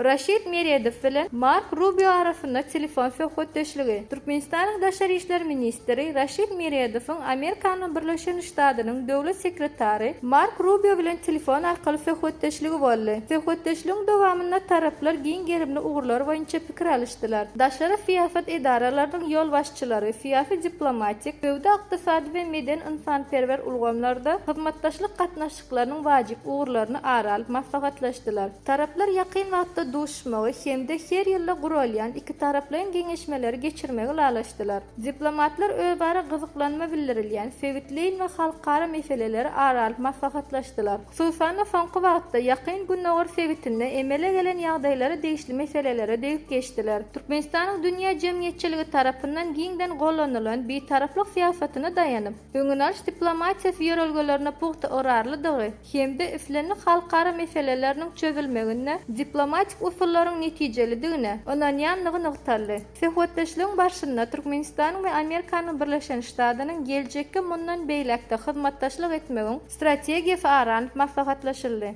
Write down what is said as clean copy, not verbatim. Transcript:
Raşid Meredow bilen Mark Rubio arasynda telefon söhbetdeşligi. Türkmenistanyň daşary işler ministri Raşid Meredowyň Amerikanyň Birleşen Ştadynyň döwlet sekretary Mark Rubio bilen telefon arkaly söhbetdeşligi boldy. Söhbetdeşligiň dowamynda taraplar giň gerimli ugurlar boýunça pikir alyşdylar. Daşary syýasat edaralarynyň ýolbaşçylary syýasy-diplomatik, söwda-ykdysady we medeni-ynsanperwer ulgamlarda hyzmatdaşlyk gatnaşyklarynyň wajyp ugurlaryny ara alyp maslahatlaşdylar. Taraplar ýakyn wagtda duşuşmagy hem-de her ýylda guralýan ikitaraplaýyn geňeşmeleri geçirmegi ylalaşdylar. Diplomatlar özara gyzyklanma bildirilýän sebitleýin we halkara meseleleri ara alyp maslahatlaşdylar. Hususan-da, soňky wagtda Ýakyn Gündogar sebitinde emele gelen ýagdaýlara degişli meselelere degip geçdiler. Türkmenistanyň dünýä jemgyýetçiligi tarapyndan giňden gollanylan Bitaraplyk syýasatyna daýanyp, öňüni alyş diplomatiýasy ýörelgelerine pugta ygrarlydygy hem-de islendik halkara meseleleriniň çözülmeginde diplomatik usullaryň netijelidigine ynanýandygy nygtaldy. Söhbetdeşligiň barşynda Türkmenistanyň we Amerikanyň Birleşen Ştadynyň geljekki mundan beýläk-de hyzmatdaşlyk etmegiň strategiýasy ara alnyp maslahatlaşyldy.